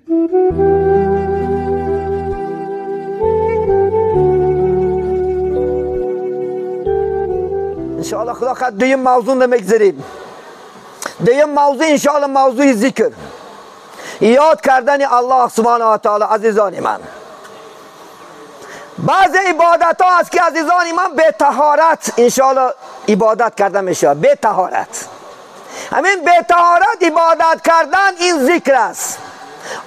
انشاءالله خدا خد دویم موضوع نمیگذاریم. دویم موضوع انشاءالله موضوع ذکر، یاد کردن الله سبحانه و تعالی. عزیزان من، بعض عبادت ها است که عزیزان من به طهارت انشاءالله عبادت کرده میشه. به طهارت، همین به طهارت عبادت کردن این ذکر است.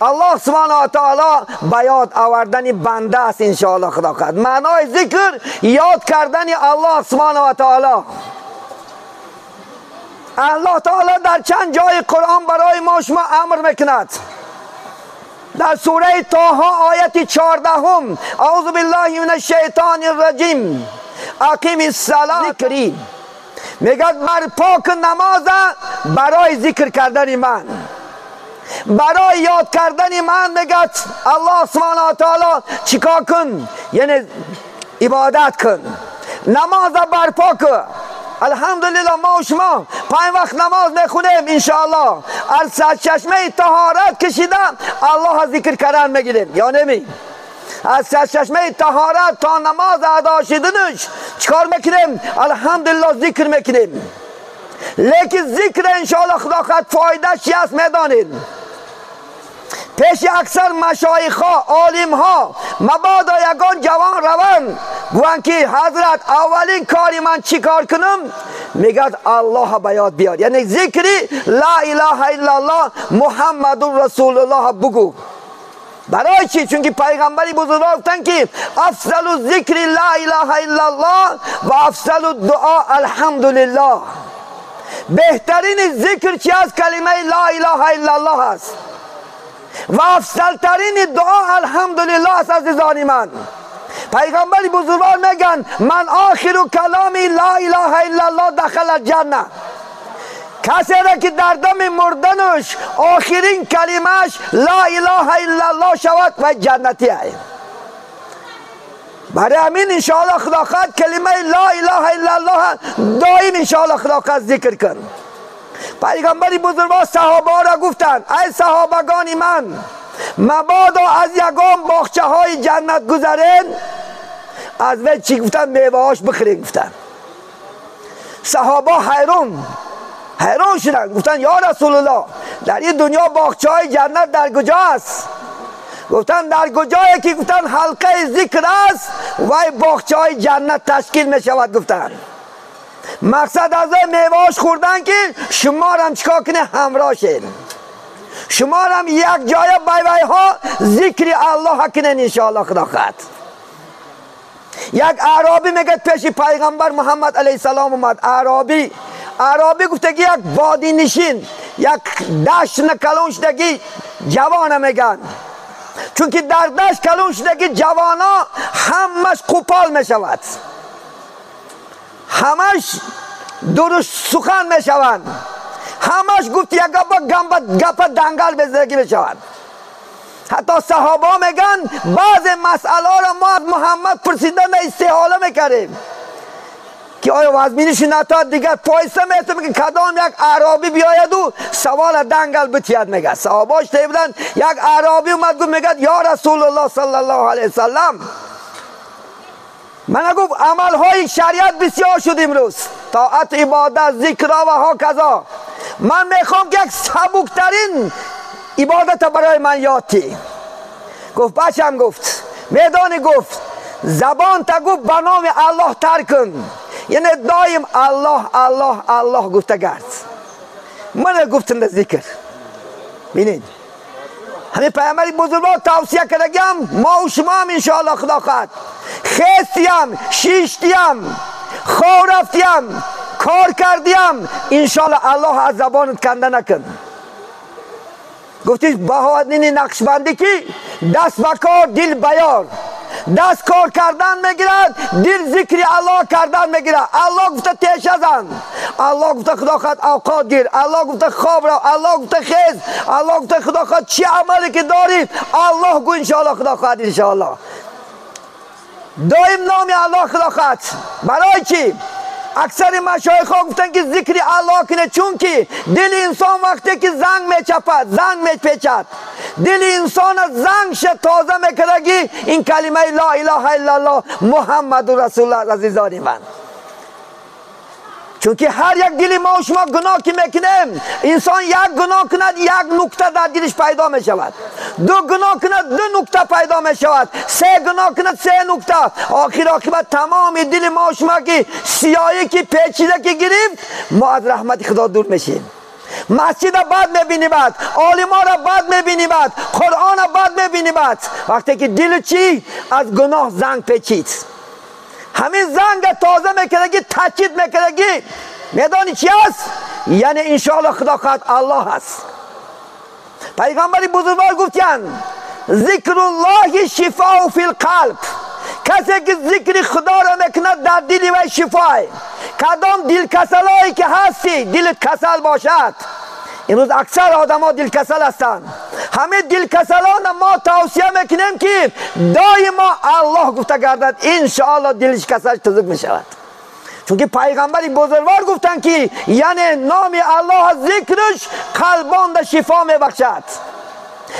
الله سبحانه و تعالی به یاد آوردن بنده است انشاءالله خدا خد. معنای ذکر یاد کردن الله سبحانه و تعالی. الله تعالی در چند جای قرآن برای ما شما امر میکند. در سوره طه آیت 14، اعوذ بالله من الشیطان الرجیم، اقیم الصلاة ذکری، میگد برپا کن نماز برای ذکر کردن من، برای یاد کردن من. میگد الله سبحانه و تعالی چیکار کن؟ یعنی عبادت کن، نماز برپا کن. الحمدلله ما و شما 5 وقت نماز میخونیم انشاءالله. از سرچشمه طهارت کشیدم الله ذکر کردن میگیریم یا نمی؟ از سرچشمه طهارت تا نماز ادا شدنش چیکار میکنیم؟ الحمدلله ذکر میکنیم. لیکن ذکر انشاءالله خدا خد فایده چی است میدانید؟ پیش اکثر مشایخ ها، عالم ها، مبادا یگان جوان روان گوان که حضرت اولین کاری من چی کار کنم؟ میگد الله به یاد بیار، یعنی ذکری لا اله الا الله محمد رسول الله بگو. برای چی؟ چون که پیغمبری بزرگوار گفتن که افضل ذکر لا اله الا الله و افضل دعا الحمدلله. بهترین ذکر چی است؟ کلمه لا اله الا الله است و افضل ترین دعا الحمدلله است. عزیزان من، پیغمبر بزرگوار میگن من آخر کلامی لا اله الا الله دخل الجنه. کسی را که در دم مردنش آخرین کلمهش لا اله الا الله شود و جنتی است. برای همین انشاءالله خدا خواهد کلمه لا اله الا الله دائم انشاءالله خدا خواهد ذکر کن. پیغمبر بزرگوار صحابه را گفتند ای صحابگان من، مبادا از یگان باغچه های جنت گذرین، از وی چی گفتن؟ میوه هاش بخورین گفتن. صحابه حیران شدن، گفتن یا رسول الله در این دنیا باغچه های جنت در کجا است؟ گفتن در کجایی که گفتن حلقه ذکر است و باغچه های جنت تشکیل می شود. گفتن مقصد از میوهاش خوردن که شما هم چیکار کنه؟ همراه شین، شما هم یک جای بای ها ذکر الله کنین انشاءالله خدا خواهد. یک اعرابی میگه پیش پیغمبر محمد علیه السلام اومد. اعرابی گفته که یک وادی نشین، یک دشت کلون شدگی جوان میگن، چون که در دشت کلون شدگی جوانا همش قپال میشود، همش درست سخن میشوند، همش گفت یک گپ دنگل به زندگی میشوند. حتی صحابه میگن بعض مسئله را ما از محمد پرسیدن استحاله میکردیم که آیا وزمینش نتا دیگر پایسه میتونه که کدام یک عربی بیاید و سوال دنگل بتید. میگه صحاباش بودن، یک عربی اومد گفت میگه یا رسول الله صلی الله علیه وسلم، من گفت عملهای شریعت بسیار شد امروز، طاعت، عبادت، ذکر و هکذا، من میخوام که یک سبکترین عبادت برای من یادی. گفت بچم، گفت میدانی، گفت زبان تا گفت به نام الله تر کن، یعنی دایم الله الله الله گفته گرد. من گفتم در ذکر. بینید همین پیامبر بزرگوار توصیه کردگیم ما و شما هم انشاءالله خدا خواهد خیستیم، شیشتیم، خواب رفتیم، کار کردیم، انشاءالله الله از زبانت کنده نکن. گفتی بهاءالدین نقشبندی که دست به کار دل بیار، دست کار کردن میگیرد، دل ذکر الله کردن میگیرد. الله گفته تیشه زن، الله گفته خدا خواهد اوقات گیر، الله گفته خواب را، الله گفته خیز، الله گفته خدا خواهد چی عملی که داری الله گو انشاءالله خدا خواهد انشاءالله. دائم نام الله خدا خواهد. برای چی؟ اکثر مشایخ ها گفتن که ذکر الله کنه، چون که دل انسان وقتی که زنگ میچپد، زنگ میپیچد، دل انسان زنگش تازه میکردگی این کلمه لا اله الا الله محمد رسول الله. عزیزان من، چون هر یک دل ما و شما گناه که میکنیم، انسان یک گناه کند یک نکته در دلش پیدا میشود، دو گناه کند دو نکته پیدا میشود، سه گناه کند سه نکته، آخر عاقبت تمام دل ما و شما که سیاهی که پیچیده که گرفت، ما از رحمت خدا دور میشیم. مسجد بد میبینی بعد، عالما را بد میبینی بعد، قرآن را بد میبینی بعد. وقتی که دل چی از گناه زنگ پیچید، همین زنگ تازه میکردگی، تاکید میکردگی، میدانی چی است؟ یعنی انشاءالله خدا خواهد الله است. پیغمبر بزرگوار گفتن ذکر الله شفاء فی القلب. کسی که ذکر خدا را میکند در دل وی شفای. کدام دل کسلایی که هستی، دلت کسل باشد. امروز اکثر آدم ها دل کسل هستند. همه دل کسلان ما توصیه میکنیم که دائما الله گفته گردد، انشاءالله دلش کسلش تزک میشود. چون که پیغمبر بزرگوار گفتن که یعنی نام الله ذکرش قلبان در شفا میبخشد.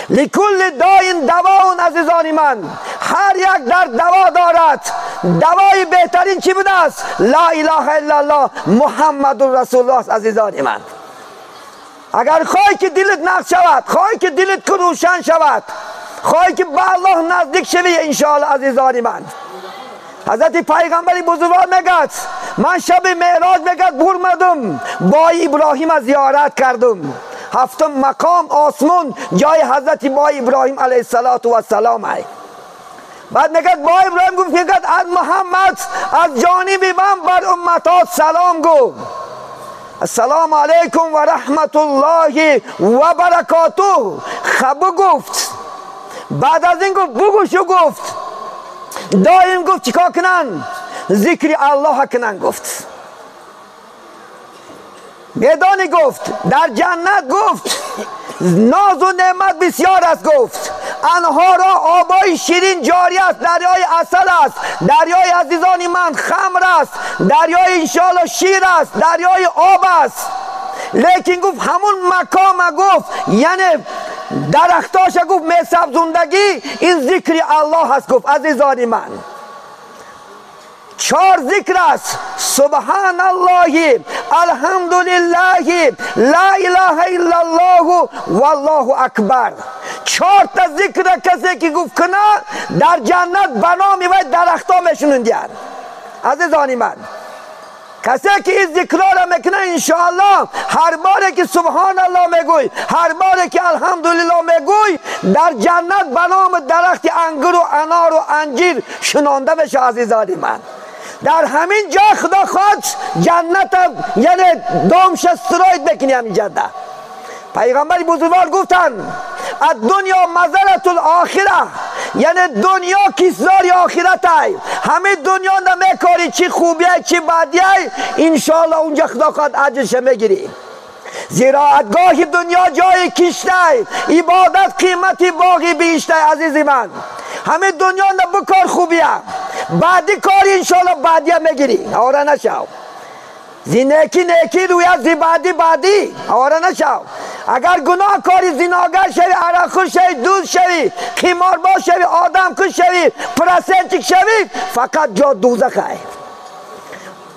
لکل داین دواون. عزیزان من، هر یک در دوا دارد. دوای بهترین چی بوده است؟ لا اله الا الله محمد رسول الله. عزیزان من، اگر خواهی که دلت نقش شود، خواهی که دلت روشن شود، خواهی که به الله نزدیک شوی، انشاءالله عزیزان من، حضرت پیغمبر بزرگوار میگد من شب معراج میگد برمدم با ابراهیم زیارت کردم. هفتم مقام آسمون جای حضرت با ابراهیم علیه السلام ای. بعد میگد با ابراهیم گفت میگد از محمد از جانب من بر امتات سلام گو. السلام علیکم و رحمت الله و برکاته. خب گفت. بعد از این گفت بگو شو گفت. دائم گفت چیکار کنن؟ ذکر الله کنن گفت. میدانی گفت در جنت گفت ناز و نعمت بسیار است گفت. انهارا آبای شیرین جاری است، دریای عسل است، دریای عزیزان من خمر است، دریای انشاءالله شیر است، دریای آب است. لیکن گفت همون مقام گفت یعنی درختاش گفت میسبزوندگی این ذکر الله است گفت. عزیزان من، چهار ذکر است: سبحان الله، الحمدلله، لا اله الا الله والله اکبر. چهار تا ذکر کسی که گفت کنه در جنت بنا میوه درختا میشونند. عزیزان من، کسی که این ذکر را میکنه انشاءالله هر باره که سبحان الله میگوی، هر باره که الحمدلله میگوی، در جنت بنام درخت انگور و انار و انجیر شنانده میشه. عزیزان من، در همین جا خدا خواهد جنت یعنی دامش استراید بکنی همین جنت. پیغمبر بزرگوار گفتن الدنیا مزرعة الاخره، یعنی دنیا کشتزار آخرت ای. همه دنیا نمیکاری چی خوبیه چی بدیه، انشاءالله اونجا خدا خواهد اجرش میگیری. زراعتگاه دنیا جای کشته، عبادت قیمت باغی بهشته. عزیزی من، همه دنیا نبکار خوبیه، بعدی کاری انشاءالله بعدیه میگیری. آره نشو زی نیکی نیکی روی زی بعدی بعدی. آره نشو اگر گناه کاری زیناگر شوی، عرق شوی، دوز شوی، قمارباز شوی، آدم کش شوی، پرسنچک شوی، فقط جا دوزخ ای.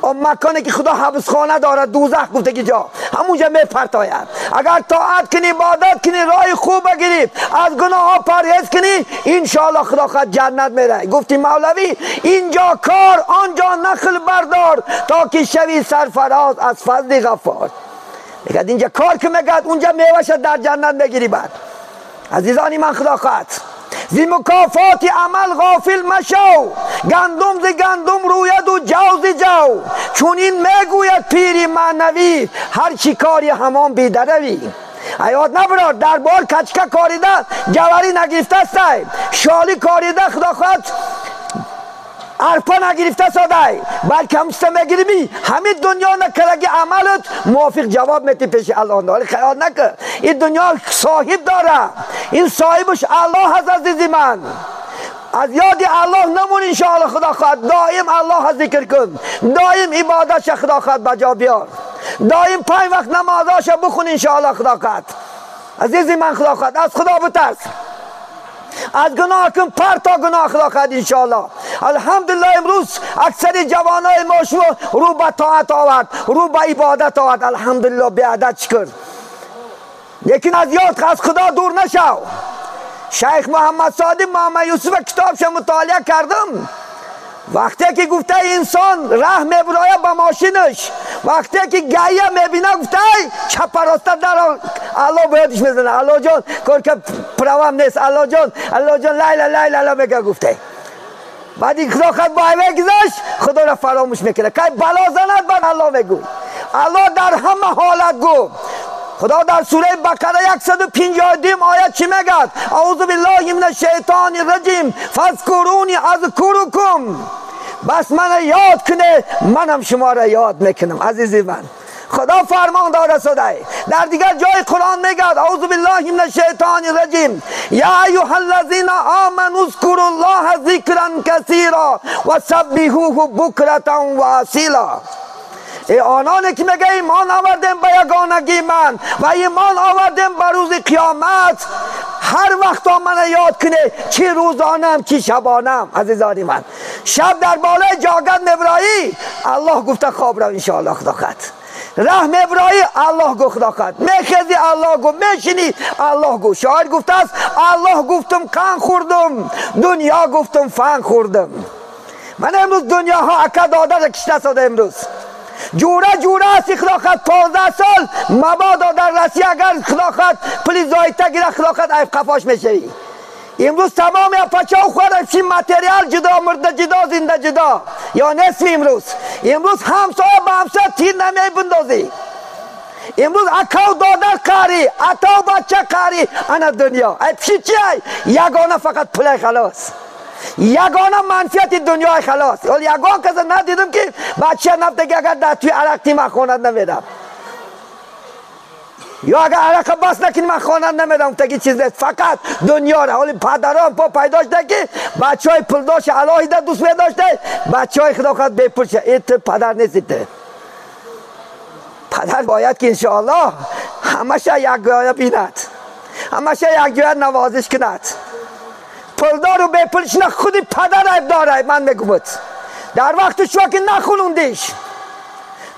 اون مکانی که خدا حبسخانه دارد دوزخ گفته که جا همونجا میپرتاید. اگر طاعت کنی، عبادت کنی، راه خوب بگیری، از گناه ها پرهیز کنی، انشاءالله خدا خود جنت میره. گفتی مولوی اینجا کار آنجا نخل بردار تا که شوی سرفراز از فضل غفار. میگه اینجا کار که میگه اونجا میوه در جنت میگیری. بعد عزیزانی من، خدا خواهد زی مکافات عمل غافل مشو، گندم زی گندم روید و جو زی جو. چون این میگوید پیری معنوی، هر چی کاری همان بیدروی. ایاد نبرار در بار کچکه کاریده جواری نگرفته است، شالی کاریده خدا خواهد ارپا نگرفته ساده، بلکه همسته میگیری. همین دنیا نکرگی عملت موافق جواب میتی پیش الله. ولی خیال نکن این دنیا صاحب داره، این صاحبش الله هست. عزیزی من، از یاد الله نمون انشاءالله خدا خواهد. دائم الله ذکر کن، دائم عبادتش خدا خواهد بجا بیار، دائم 5 وقت نمازاش بخون انشاءالله خدا خواهد. عزیزی من خدا خواهد از خدا بترس، از گناه کن پر تا گناه خدا خواهد انشاءالله. الحمدلله امروز اکثر جوانای ما شما رو به طاعت آورد، رو به عبادت آورد، الحمدلله به عدد شکر. لیکن از یاد از خدا دور نشو. شیخ محمد صادق محمد یوسف کتابش مطالعه کردم، وقتی که گفته انسان ره میبرایه به ماشینش، وقتی که گیه میبینه گفته چپ راسته در الله باید میزنه، الله جان کار که پروام نیست، الله جان الله جان لیلا لیلا میگه گفته. بعد این خدا خود با ایوه گذاشت خدا را فراموش میکنه، که بلا زند بعد الله میگو. الله در همه حالت گو. خدا در سوره بقره 152 آیت چی میگه؟ اعوذ بالله من الشیطان الرجیم فاذکرونی اذکرکم. بس من یاد کنه منم شما را یاد میکنم. عزیزی من خدا فرمان داده شده. در دیگر جای قرآن میگه اعوذ بالله من الشیطان الرجیم یا ایها الذین آمنوا اذکروا الله ذکرا کثیرا وسبحوه بکرة و اصیلا. ای آنانی که میگه ایمان آوردیم به یگانگی من و ایمان آوردیم به روز قیامت، هر وقت من یاد کنه، چی روزانم چی شبانم. عزیزانی من شب در بالای جاگت میبرایی الله گفته خواب رو انشاءالله خدا خد. ره میبرایی الله گفت خدا خد، میخزی الله گفت، میشینی الله گفت. شاعر گفته است الله گفتم قن خوردم، دنیا گفتم فن خوردم. من امروز دنیاها اکا داده کشته ساده. امروز جوره جوره است خدا خد. 15 سال مبادا در رسی اگر خدا خد پلی زایته گیره خدا خد عیب قفاش میشوی. امروز تمام پچه و خوره چی متریال جدا، مرده جدا، زنده جدا یا نصف. امروز همسایه به همسایه تیر نمی بندازی. امروز اکا و دادر قاری، عطا و بچه قاری. انا دنیا ای پشی چی ای؟ یگانه فقط پلی خلاص، یگانه منفیت دنیای خلاص. ولی یگان کس ندیدم که بچه نفته که اگر در توی عرق تی من خواند نمیدم، یا اگر عرق بس نکنی من خواند نمیدم. تگی چیز نیست، فقط دنیا را. ولی پدران پا پیدا شده که بچه های پول داشت علاهیده دوست می داشته، بچه های خدا خواهد بی پول شه. ای تو پدر نیستی. پدر باید که انشاءالله همشه یک جای بیند، همشه یک جای نوازش کند. پولدار و بی نه خودی پدر عیب داره. من میگم در وقت شما که نخونوندیش،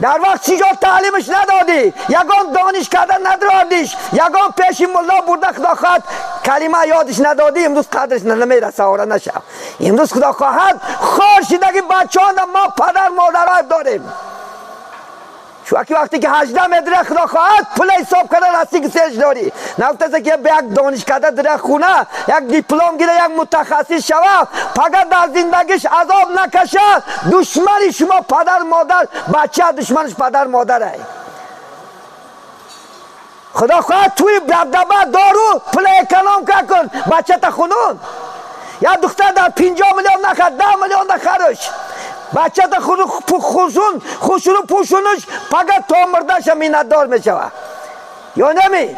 در وقت چیزا تعلیمش ندادی، یگان دانش کردن نداردیش، یگان پیش ملا برده خدا خواهد کلمه یادش ندادی، امروز قدرش نمیرسه. آره نشه. امروز خدا خواهد خار شده که بچه‌ها ما پدر مادر عیب داریم. چون وقتی که 18 مدره خدا خواهد پول حساب کرده راستی که سرش داری، نگفته که به یک دانشکده در خونه یک دیپلم گیره، یک متخصص شوه، فقط در زندگیش عذاب نکشه. دشمنی شما پدر مادر، بچه دشمنش پدر مادره. خدا خواهد توی دبدبه دارو پول اکنام کن بچه تا خونون، یا دختر در 50 میلیون نخر، 10 میلیون نخرش، بچه تا خوشون خوشونو پوشونش، فقط تا مردش منتدار میشوه یا نمی.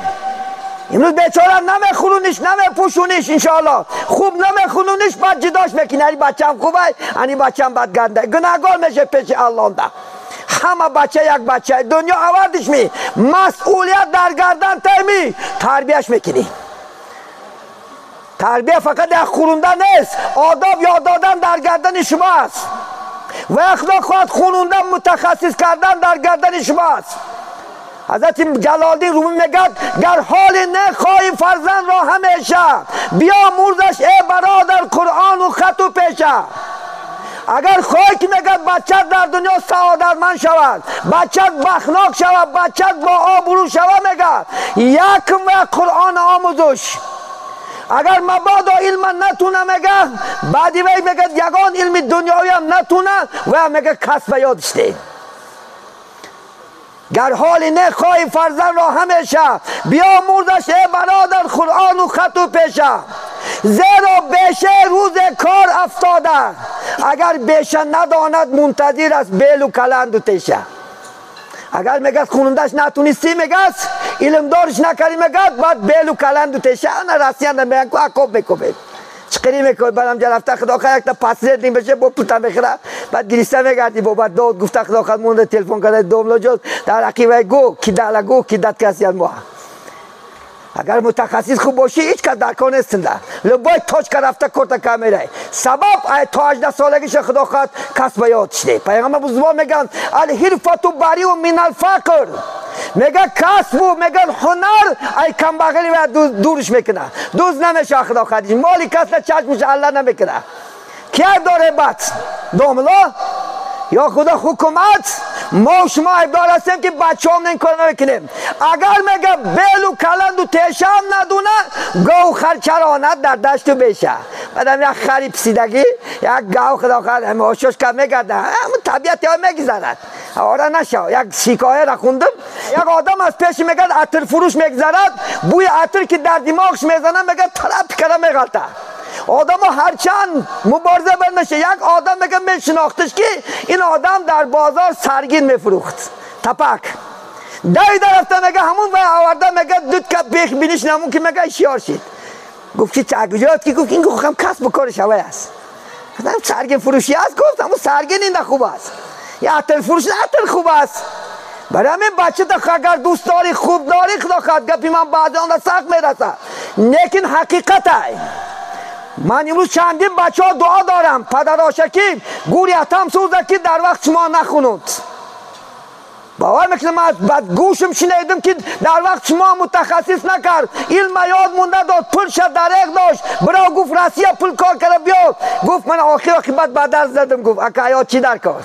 امروز بیچاره نمیخورونیش، نمیپوشونیش، انشاءالله خوب نمیخونونیش، بعد جداش میکنی. انی بچه هم خوبه، انی بچه هم بد گنده، گناهگار میشه پیش الله. ده همه بچه یک بچه دنیا آوردش می، مسئولیت در گردن تیمی تربیهش میکنی. تربیه فقط یک خورونده نیست، آداب یاد دادن در گردن شما است و خدا خواهد خونوندن متخصص کردن در گردن شما است. حضرت جلالدین رومی میگه گر حال نخواهی فرزند را همیشه، بیامرزش ای برادر قرآن و خط و پیشه. اگر خواهی که میگه بچه در دنیا سعادتمند شود، بچه بخناک شود، بچه با آبرو شود، میگه یک و قرآن آموزش. اگر مبادا علم نتونه میگه بعدی وی میگه یگان علم دنیایی هم نتونه و میگه کسب یادش ده. گر حال نخواهی فرزند را همیشه، بیامرزش ای برادر قرآن و خط و پیشه. زیرا بیشه روز کار افتاده، اگر بیشه نداند منتظر است بیل و کلند و تیشه. اگر میگه خونندش نتونستی، میگه علم دارش نکردی، میگه بعد بیل و کلند و تیشه. انا راسیان میگن که اکوب میکوبه. چه مسخری میکنی برام رفته خدا خیر یک تا پسرت بشه با پول میخره بعد گریسته میگردی با بعد داد گفته خدا خیر مونده تلفن کرده دوملا جز در عقیبه گو کی دل گو کی داد کسی ما اگر متخصص خوب باشی هیچ کس در کار نیستند لبای تاج رفته کرده کامره سبب ای تا 18 سالگیش خدا خواهد کس به یاد شده. پیغمبر بزرگوار میگن الحرفة بریء من الفقر، میگه کسب و میگن هنر ای کمبغلی و دورش میکنه، دوز نمیشه خدا خواهد مالی کس نه چشمش الله نمیکنه. کی داره بد دوملا یا خدا حکومت ما شما عیبدار هستیم که بچه هم این کار نمیکنیم. اگر میگه بیل و کلند و تیشه هم ندونه گاو خر چراند در دشت و بیشه. بعدم یک خری پسیدگی یک گاو خدا خر همه آشوش که میگرده همون طبیعت ها میگذرد آره نشو. یک شکایه را خوندم یک آدم از پیش میگرد عطر فروش میگذرد بوی عطر که در دماغش میزنه میگه طرف کرده میغلطه. آدم ها هرچند مبارزه برنشه یک آدم میگه میشناختش که این آدم در بازار سرگین میفروخت تپک دای رفته میگه همون و آورده میگه دود که بیخ بینیش نمون که میگه شیار شد. گفت که چه که گفت این هم کسب و کارش هوای است سرگین فروشی است. گفت همون سرگین این خوب است یا عطر فروش عطر خوب است. برای همین بچه تا اگر دوست داری خوب داری خدا خواهد گپی من بعضی آن را سخت میرسه لیکن حقیقت ای من امروز چندین بچه ها دعا دارم پدراشه که گوری اتم سوزه که در وقت شما نخونند. باور میکنم از بعد گوشم شنیدم که در وقت شما متخصص نکرد علم یاد مونده داد پول شد دریغ داشت برا گفت راسیه پول کار کرده بیا گفت من آخر عاقبت بدل زدم گفت اکا یا چی در کار.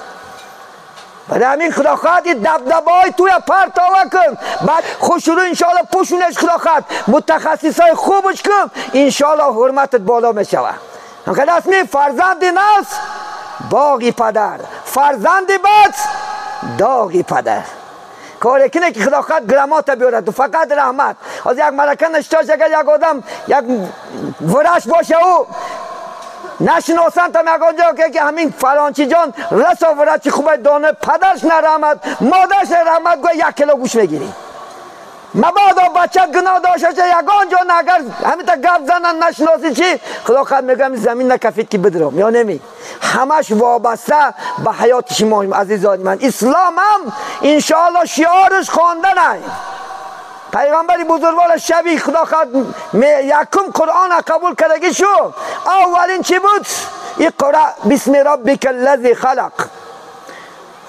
برای همین خدا خواهد این دبدبای توی پرتاوه کن بعد خوش رو انشاءالله پوشونش خدا خواهد متخصص های خوبش کن انشاءالله حرمتت بالا میشوه. خلاص می فرزند ناس باغی پدر فرزند بد داغی پدر. کاری کنه که خدا خواهد گرامات بیارد و فقط رحمت. از یک مرکه نشتاش اگر یک آدم یک ورش باشه او نشناسند تا میگن جا که همین فلانچی جان رسا ورچی خوبه دانه پدرش نرحمت مادرش نرحمت گوه یک کیلو گوش میگیری. مبادا بچه گناه داشته یگان جان اگر همین تا گپ زنن نشناسی چی خدا خواهد میگم زمین نکفید که بدرم یا نمی. همش وابسته به حیات شما عزیزان من. اسلام هم انشاءالله شعارش خواندنه. پیغمبر بزرگوار شبی خدا خواهد یکم قرآن قبول کردگی شو اولین چی بود؟ اقرأ بسم ربک الذی خلق.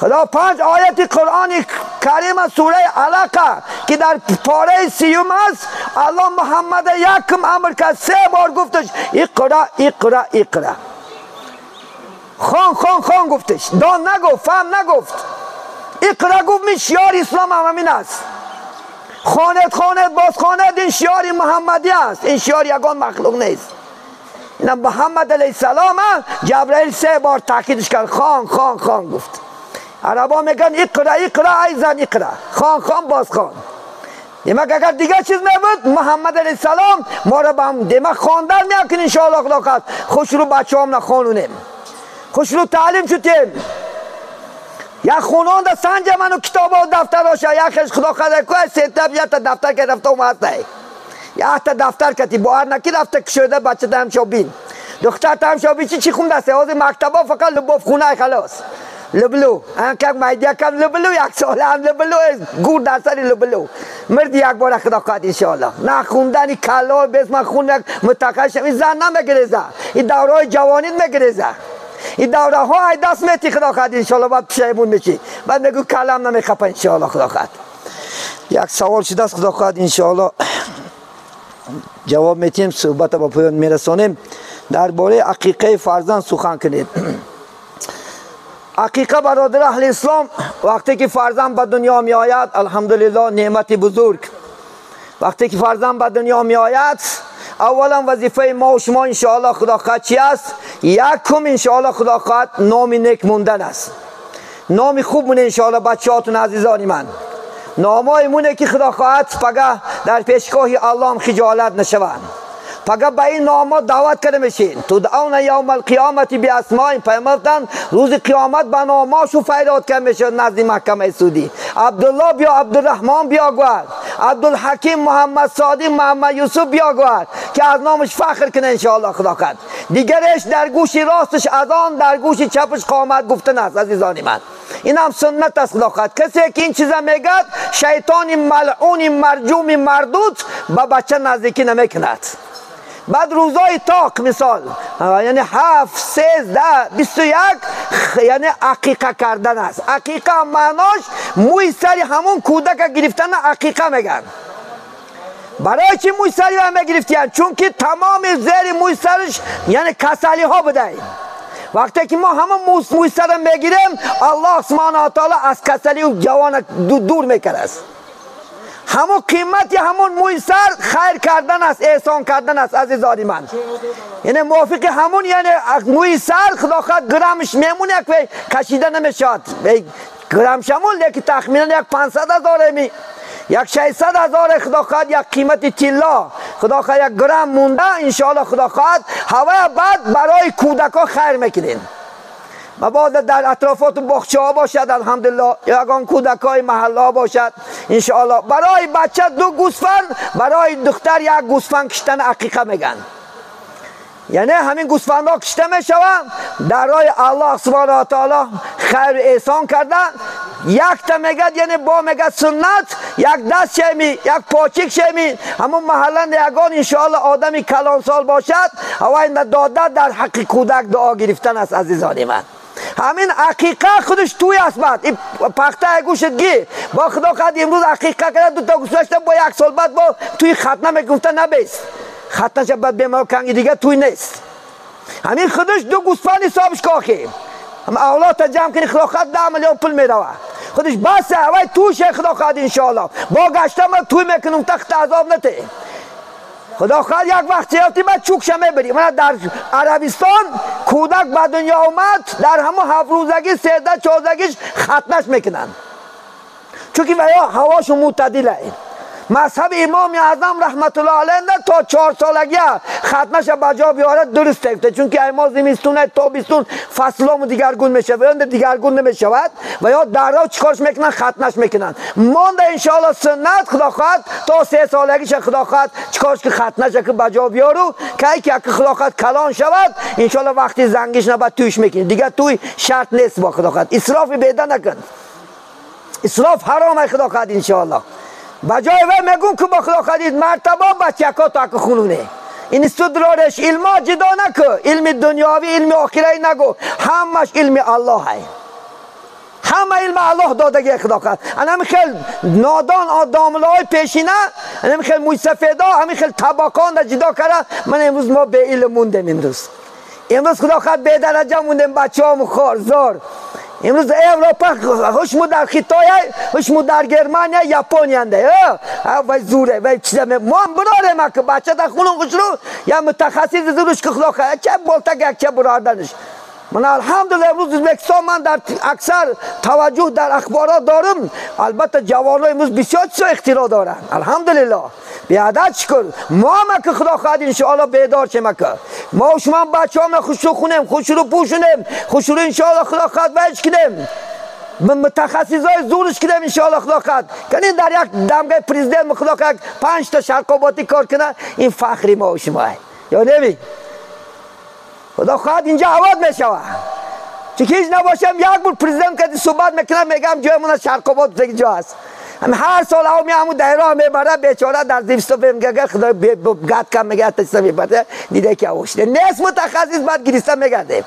خدا 5 آیت قرآن کریم سوره علقه که در پاره 30 است الله محمد یکم امر کرد 3 بار گفتش اقرأ اقرأ اقرأ. خان خان خان گفتش دان نگفت فهم نگفت اقرأ گفت می شعار اسلام هم همین است. خواند خواند باز خواند این شعار محمدی است این شعار یگان مخلوق نیست. اینم محمد علیه السلام جبرئیل 3 بار تاکیدش کرد خان خان خان گفت. عربا میگن اقرا اقرا ایزن اقرا خان خان باز خان. دیمک اگر دیگه چیز نبود محمد علیه السلام ما را به هم دیمک خواندن میکنیم انشاءالله خدا خواهد خوش رو بچه هم نخوانونیم خوش رو تعلیم شدیم. یک خونان ده سنج منو کتاب و دفتر باشه یک خدا خدا کو سه تا یا تا دفتر که رفته اومده یا تا دفتر کتی باور نکی رفته کشیده بچه دم شو بین دختر تام شو بین چی خونده است از مکتبا فقط لباف خونه خلاص لبلو ان که میدیا کم لبلو یک سال هم لبلو گور در سر لبلو مرد یک بار خدا خواهد انشاءالله نه خوندنی کلا بس من خون متخصص این زن نمیگریزه این دورای جوانی میگریزه این دوره ها ای دست میتی خدا خواهد انشاءالله بعد پشیمون میشی بعد میگو کلم نمیخپه انشاءالله خدا خواهد. یک سوال شده است خدا خواهد انشاءالله جواب میتیم صحبت با پایان میرسانیم. درباره عقیقه فرزند سخن کنید. عقیقه برادر اهل اسلام وقتی که فرزند به دنیا می آید الحمدلله نعمت بزرگ. وقتی که فرزند به دنیا می آید اولا وظیفه ما و شما انشاءالله خدا خواهد چی است؟ یکم انشاءالله خدا خواهد نام نیک موندن است. نام خوب مونه انشاءالله بچه‌هاتون عزیزان من. نامای مونه که خدا خواهد پگه در پیشگاه الله هم خجالت نشوند. پگه به این نام‌ها دعوت کرده میشین. تدعون یوم القیامت باسماء پیامبران روز قیامت به نام‌هاشو فریاد کرده میشه نزد محکمه سودی. عبدالله بیا، عبدالرحمن بیا گوید، عبدالحکیم، محمد صادق، محمد یوسف بیا گوید که از نامش فخر کنه انشاءالله خدا خواهد. دیگرش در گوش راستش اذان، در گوش چپش قامت گفتن است. عزیزان من این هم سنت است. خدا خواهد کسی که این چیزا میگد شیطان ملعون مرجوم مردود به بچه نزدیکی نمیکند. بعد روزای تاق مثال یعنی 7 13 21 یعنی عقیقه کردن است. عقیقه معناش موی سری همون کودک گرفتن عقیقه میگن. برای چی موی سری هم میگرفتن؟ چون که تمام زیر موی سرش یعنی کسالی ها بوده. وقتی که ما همون موی سر میگیریم الله سبحانه و تعالی از کسالی و جوان دور میکرد است. همون قیمت همون موی سر خیر کردن است، احسان کردن است. عزیزان من یعنی موافق همون یعنی موی سر خدا خواهد گرامش میمونه یک کشیده نمیشد گرام شمول لیکن تخمینا یک 500 هزار می یک 600 هزار خدا خواهد یک قیمت طلا خدا خواهد یک گرم مونده انشاءالله خدا خواهد هوای بعد برای کودک ها خیر میکنین. مبادا در اطرافات باغچه ها باشد الحمدلله، یگان کودک های محله ها باشد انشاءالله. برای بچه 2 گوسفند، برای دختر 1 گوسفند کشتن عقیقه میگن. یعنی همین گوسفند ها کشته میشوند در راه الله سبحانه و تعالی خیر احسان کردن. یک تا میگد یعنی با میگد سنت یک دست شمی یک پاچک شمی همون محله یگان انشاءالله آدمی کلان سال باشد هوای داده در حق کودک دعا گرفتن است. عزیزان من همین عقیقه خودش توی است. بعد این پخته گوشت گی با خدا قد امروز عقیقه کرد 2 تا گوشت با 1 سال بعد با توی ختنه میگفته نبیست ختنه شد بعد بیمار کنگی دیگه توی نیست. همین خودش 2 گوسفند حسابش کاخی هم اولاد جمع کنی خدا خد 10 میلیون پول میروه خودش بس هوای توش خدا خد انشاءالله با گشته ما توی میکنم تخت عذاب نته خدا خواهد یک وقت یافتی بعد چوکش میبری. من در عربستان کودک به دنیا اومد در همون 7 روزگی 13 14 ختنش میکنن چون که ویا هواش معتدله. مذهب امام اعظم رحمت الله علیه تا 4 سالگی ختمش به جا بیاره درست است، چون که ایما زمستون تابستون فصلام دیگرگون میشه و یا دیگرگون نمیشود و یا در راه چیکارش میکنن ختمش میکنن. مانده ان شاء الله سنت خدا خواهد تا 3 سالگیش خدا خواهد چیکارش که ختمش که به جا بیارو که خدا خواهد کلان شود ان شاء الله وقتی زنگیش نباید توش میکنی دیگه توی شرط نیست با خدا خواهد اسراف بیده نکن، اسراف حرام خدا خواهد ان شاء الله. بجای وی میگم که با خدا خدید مرتبه بچه‌ها تا که خونونه این استدلالش علما جدا نکن، علم دنیاوی علم آخرتی نگو، همش علم الله های، همه علم الله دادگی خدا خد. انا خیلی نادان آدملای پیشینه، انا خیلی مویسفیدا، همین خیلی طبقان جدا کرده. من امروز ما به علم موندیم، امروز خدا خد به درجه موندیم، بچه‌هامون خار زار. امروز اروپا هشمو در خیتای هشمو در گرمانیا ژاپنیا ده وای زوره وای چیزا ما هم براریم که بچه در خونم خوشرو یا متخصص زورش که خدا خواهد چه بالتگ یک چه براردنش. من الحمدلله امروز ازبکستان من در اکثر توجه در اخبارات دارم. البته جوانان امروز بسیار چیزا اختراع دارن الحمدلله بیادت شکر. ما هم که خدا خواهد انشاءالله بیدار شیم که ما و شما بچه هم خوش رو خونیم، خوش رو پوشونیم، خوش رو انشاءالله خدا خواهد ویش کنیم، متخصصای زورش کنیم انشاءالله خدا خواهد کنیم در یک دمگه پرزیدنت خدا خواهد 5 تا شرقاباتی کار کنه. این فخری ما و شما یا نمی خدا خواهد اینجا آباد میشود. چون هیچ نباشم یک بار پرزیدنت که صحبت میکنم میگم جای من شرقاباد دیگه جا است. هم هر سال او می همون دایره میبره بیچاره در زیستو میگه خدا گات کم میگه تستا میبره دیده که اوشته نیست متخصص. بعد گریسته میگردیم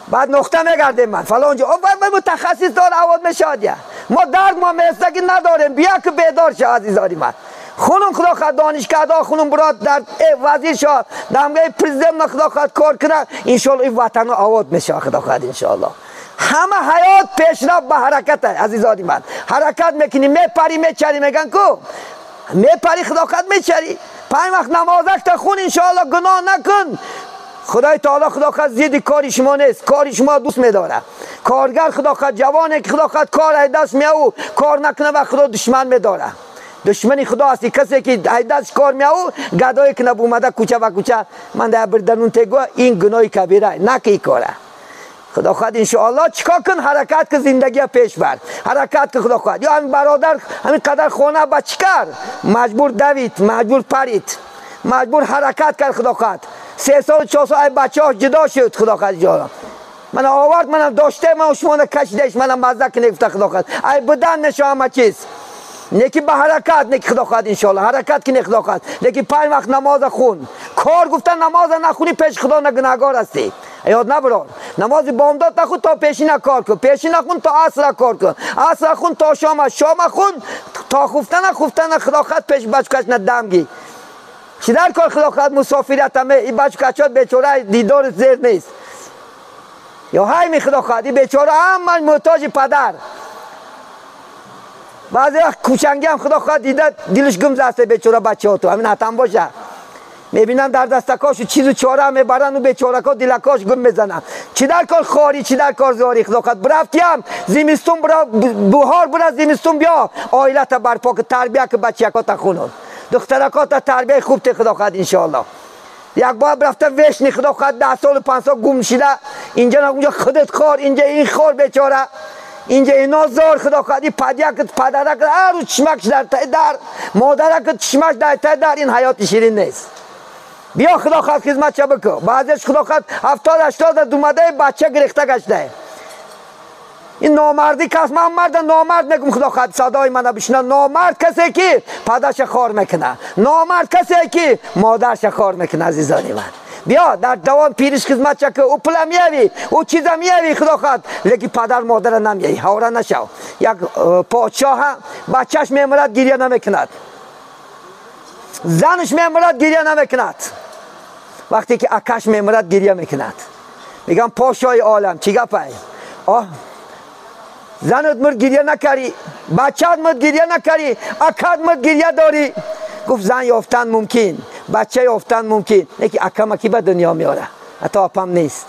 بعد نقطه میگردیم من فلان جا او متخصص دار آباد میشود. یا ما درد ما میستگی نداریم بیا که بیدار شه عزیزانی من. خونم خدا خواهد دانشگاه خونم براد در وزیر شد دمگه پرزیدنت خدا خواهد کار کنه انشالله این وطن آباد میشه خدا خواهد انشالله. همه حیات پیشرفت به حرکت عزیزانی من. حرکت میکنی میپری میچری میگن کو میپری خدا خواهد میچری. 5 وقت نمازک تا خون انشالله گناه نکن. خدای تعالی خدا خواهد زید کاری شما نیست، کاری شما دوست میداره. کارگر خدا خواهد جوانه که خدا خواهد کار دست میو کار نکنه و خدا دشمن میداره. دشمنی خدا هستی کسی که دست کار میاو گدایی که نبومده کوچه و کوچه من در بردنون تگو این گناه کبیره نکی کاره. خدا خواهد انشاءالله چیکار کن حرکت که زندگی پیش بر حرکت که خدا خواهد. یا همین برادر همین قدر خانه با چیکار مجبور دوید مجبور پرید مجبور حرکت کرد خدا خواهد. 3 сол 4 сол ай бачаҳош ҷудо шуд. Худо хоҳад ҷо мана овард, мана доште, ман шумона кашидаш, мана мазза кине гуфта. Худо хоҳад ай будан мешо ҳама чиз, неки ба ҳаракат, неки худо хоҳад иншоалло ҳаракат кине. Худо хоҳад, лекин панҷ вақт намоза хун. Кор гуфта намоза нахунӣ, пеши худо гунаҳгор ҳастӣ, ёд набарор. Намози бомдод нахун, то пешина кор кун, пешина хун, то асра кор кун, асра хун, то шома, шома хун, то хуфтана, хуфтана худо хоҳад пеши бачукашна дамгӣ. Чӣ дар кор? Худо хоҳад мусофиратаме и бачукачот бечора дидори зер нест ё ҳайми. Худо хоҳад и бечора ҳамаш муҳтоҷи падар. Баъзе вақт кӯчангиам худо хоҳад дида дилаш гум заста бечора бачаҳото. Ҳамин ҳатам боша, мебинам дар дастакошу чизу чора мебарану бечорако дилакош гум мезананд. Чӣ дар кор хорӣ, чӣ дар кор зорӣ? Худо хоҳад бирафтиям зимистун бира, буҳор бира, зимистун биё, оилата барпо ки, тарбия ки, бачаякота хунун, духтаракота тарбияи хуб те. Худо хоҳад иншоалло як бор рафта вешни. Худо хоҳад 10 солу 5 сол гум шида, инҷа унҷа худат хор, инҷа ин хор, бечора инҷа ино зор. Худо хоҳад и падякат, падаракат ҳар рӯз чишмакш дар таи дар, модаракат чишмаш дар таи дар. Ин ҳаёти ширин нест. Биё, худо хоҳад хизматша бикун. Баъзеш худо хоҳад 70-80 думадаи бача гирехта гаштае. Ин номардӣ кас, ман марда номард мегум. Худо хоҳад садои мана бишна. Номард касе ки падарша хор мекуна, номард касе ки модарша хор мекуна. Азизони ман, биё дар давом пириш хизматша ки, ӯ пула миявӣ, ӯ чиза миявӣ, худо хоҳад, лекин падар модара намеявӣ. Ҳавра нашав. Як подшоҳа бачаш мемирад, гирья намекунад, занаш мемирад, гирья намекунад. Вақте ки акаш мемирад, гирья мекунад. Мегам: «Подшоҳи олам, чӣ гапай? Оҳ, занат мурд, гирья накарӣ, бачаат мурд, гирья накарӣ, акат мурд, гирья дорӣ?» Гуфт: «Зан ёфтан мумкин, бача ёфтан мумкин, лекин акама ки ба дунё меора? Ҳатто апам нест».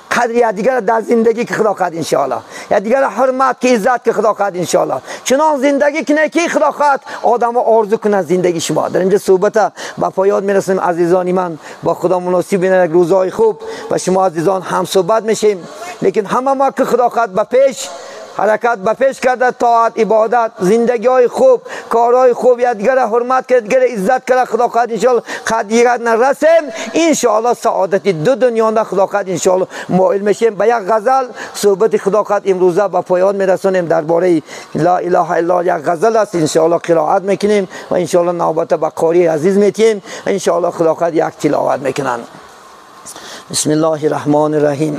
Қадри якдигара дар зиндагӣ ки, худо хоҳад иншоалло якдигара ҳурмат ки, иззат ки, худо хоҳад иншоалло чунон зиндагӣ кине ки худо хоҳад одамо орзу кунанд зиндагии шумо. Дар инҷа суҳбата ба поён мерасонем. Азизони ман, бо худо муносиб бинад, як рӯзҳои хуб ба шумо азизон ҳамсӯҳбат мешем. Лекин ҳама мо ки худо хоҳад ба пеш ҳаракат, ба пеш карда, тоат, ибодат, зиндагиҳои хуб, корҳои хуб, якдигара ҳурмат кард, дигара иззат карда, худо хоҳад иншоалло қадият нарасем, иншоалло саодати ду дунёнда худо хоҳад иншоалло моил мешем. Ба як ғазал суҳбати худо хоҳад имрӯза ба поён мерасонем. Дар бораи ла илаҳа иллаллоҳ як ғазал аст, иншоалло қироат мекунем ва иншоалло навбата ба қории азиз метиҳем. Иншоалло худо хоҳад як тиловат мекунанд. Бисмиллоҳи раҳмони раҳим.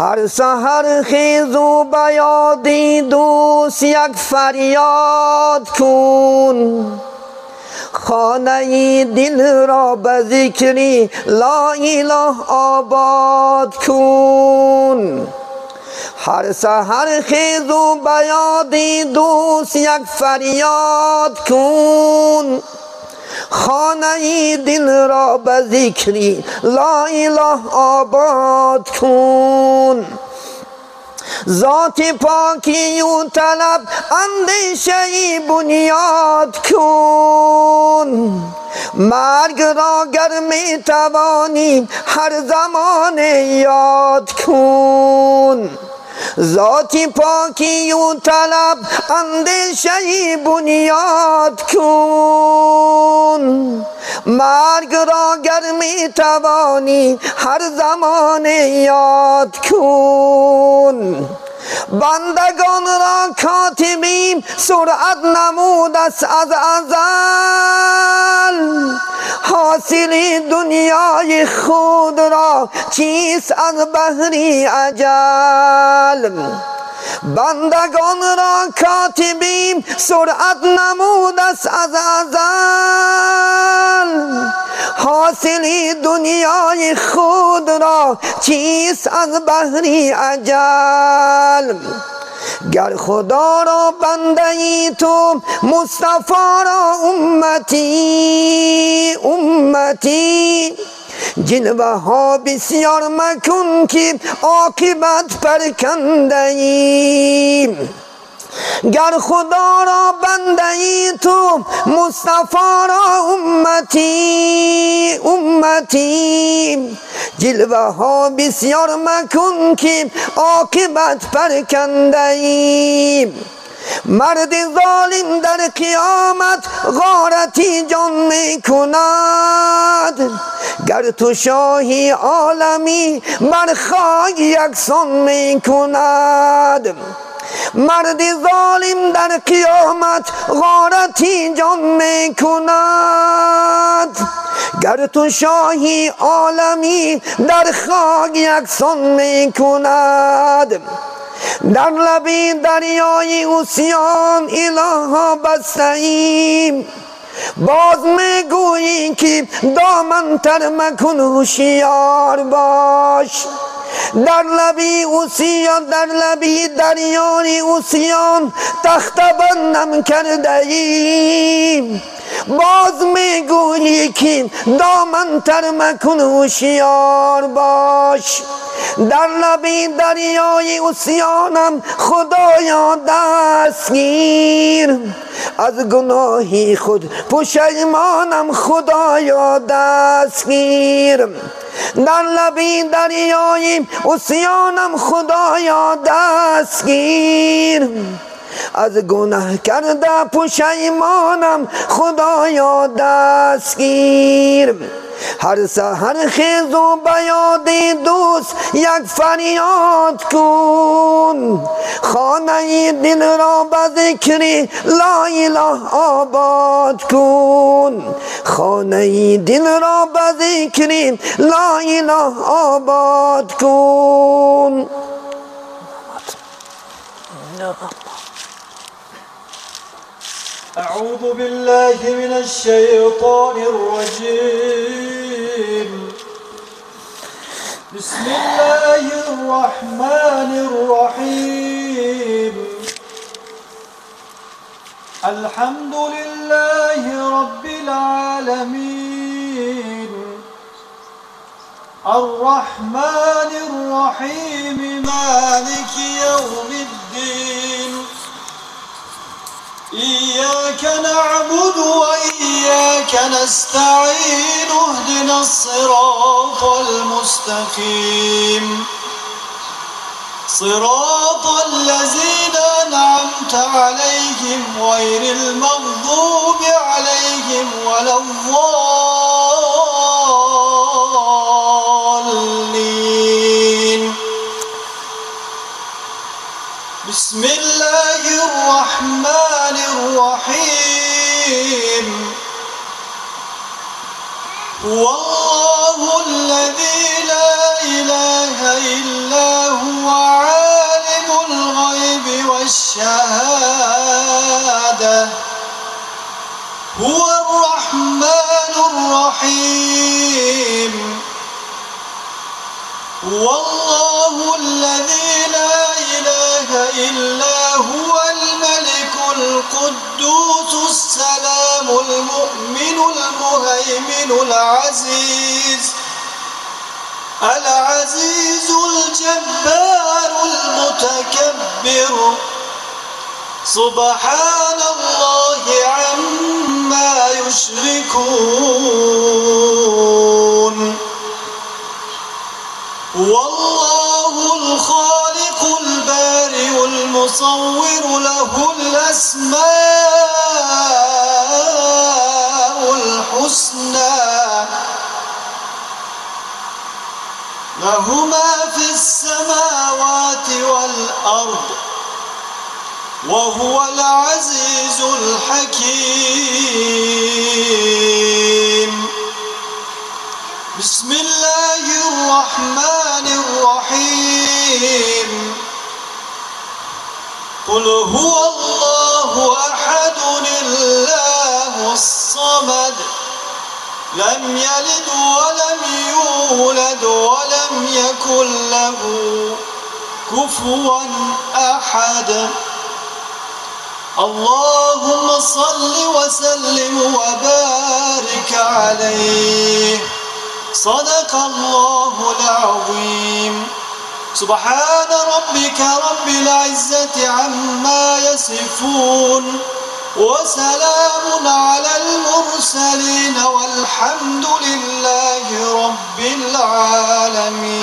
Ҳар саҳар хезу ба ёди дӯст як фарёд кун, хонаи дилро ба зикри ло илоҳ обод кун. Ҳар саҳар хезу ба ёди дӯст як фарёд кун, хонаи дилро ба зикри ло илоҳ обод кун. Зоти покию талаб андешаи бунёд кун, маргро гар метавонӣ ҳар замоне ёд кун. Зоти покию талаб андешаи бунёд кун, маргро гар метавонӣ ҳар замоне ёд кун. Бандагонро котибим суръат намудааст аз азал, ҳосили дунёи худро чист аз баҳри аҷал? Бандагонро котибим суръат намудааст аз азал, ҳосили дунёи худро чист аз баҳри аҷал? Гар худоро бандаи ту, мустафоро умматӣ, умматӣ, ҷилваҳо бисёр макун, ки оқибат паркандаӣ. Гар худоро бандаи ту, мустафоро умматӣ, умматӣ, ҷилваҳо бисёр макун, ки оқибат паркандаӣ. مرد ظالم در قیامت غارتی جان میکند، گر تو شاهی عالمی بر خاک یکسان میکند. مرد ظالم در قیامت غارتی جان میکند، گر تو شاهی عالمی در خاک یکسان میکند. در لبی دریای عصیان الها بسته ایم، باز میگویی که دامن تر مکن هوشیار باش. در لبی عصیان، در لبی دریای عصیان تخت بندم کرده ایم، باز میگویی که دامن تر مکن هوشیار باش. در لبی دریای عصیانم خدایا دستگیر، از گناهی خود پشیمانم خدایا دستگیر. در لبی دریای عصیانم خدایا دستگیر، از گناه کرده پشیمانم خدایا دستگیر. هر سحر خیز و بیاد دوست یک فریاد کن، خانه دل را به ذکر لا اله آباد کن، خانه دل را به ذکر لا اله آباد کن. أعوذ بالله من الشيطان الرجيم. بسم الله الرحمن الرحيم. الحمد لله رب العالمين الرحمن الرحيم مالك يوم الدين. إياك نعبد وإياك نستعين اهدنا الصراط المستقيم صراط الذين أنعمت عليهم غير المغضوب عليهم ولا الضالين. بسم الله الرحمن الرحيم. هو الله الذي لا إله إلا هو عالم الغيب والشهادة هو الرحمن الرحيم. هو الله الذي لا إله إلا هو الملك القدوس السلام المؤمن المهيمن العزيز العزيز الجبار المتكبر. سبحان الله عما يشركون. هو الله الخالق البارئ المصور له الأسماء الحسنى له ما في السماوات والأرض وهو العزيز الحكيم. بسم الله الرحمن الرحيم. قل هو الله أحد الله الصمد لم يلد ولم يولد ولم يكن له كفوا أحد. اللهم صل وسلم وبارك عليه. صدق الله العظيم. سبحان ربك رب العزة عما يصفون وسلام على المرسلين والحمد لله رب العالمين.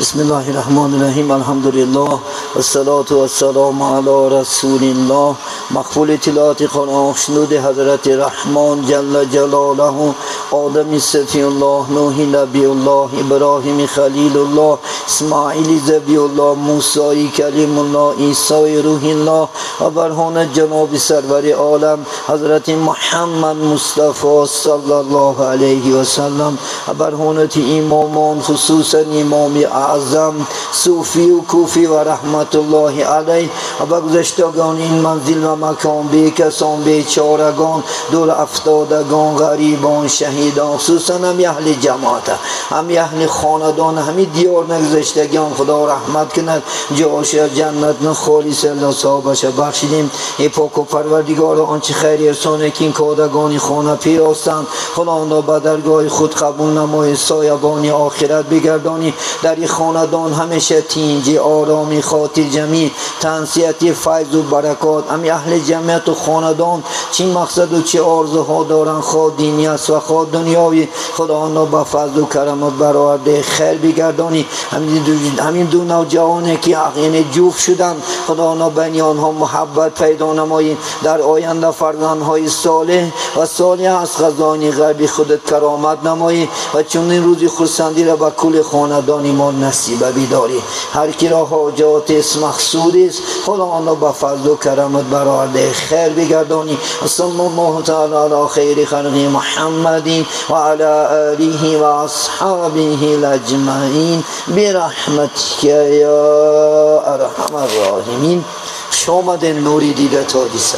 بسم بسم الله الرحمن الرحیم. الحمدلله والصلاة والسلام علی رسول الله. مقبول تلاوت قرآن شنود حضرت رحمان جل جلاله، آدم صفی الله، نوح نبی الله، ابراهیم خلیل الله، اسماعیل ذبیح الله، موسی کلیم الله، عیسی روح الله و برهان جناب سرور عالم حضرت محمد مصطفی صلی الله علیه و سلم و برهانت امامان، خصوصا امام اعظم صوفی و کوفی و رحمت الله علیه و به گذشتگان این منزل و مکان، بیکسان، بیچارگان، دور افتادگان، غریبان، شهیدان، خصوصا هم اهل جماعت، هم اهل خاندان، همین دیار نگذشتگان خدا رحمت کند، جاش جنت خالص الله صاحبش بخشیدیم. ای پاک و پروردگار، آنچه خیر ارسانه که این کادگان خانه پیراستند خدا به درگاه خود قبول نمای، سایبان آخرت بگردانی. در این خاندان همیشه تینجی، آرامی، خاطر جمعی، تنسیتی، فیض و برکات. همی اهل جمعیت و خاندان چی مقصد و چی آرزوها دارن، خواه دینی است و خواه دنیاوی، خدا آنها به فضل و کرمت برآورده خیر بگردانی. همین دو نوجوانی که یعنی جوف شدن، خدا آنها بین آنها محبت پیدا نمایی. در آینده فرزندهای صالح و صالح از خزانه غیبی خودت کرامت نمایی و چون این روزی خرسندی را به کل خاندان ما نصیب بیداری. هر کی را حاجات است، مقصود است، خدا آنها به فضل و کرمت برآورده خیر بگردانی. صلی الله تعالی علی خیر خلق محمد و علی آله و اصحابه اجمعین برحمتک یا ارحم الراحمین. شامد نوری دیده تا دیسه.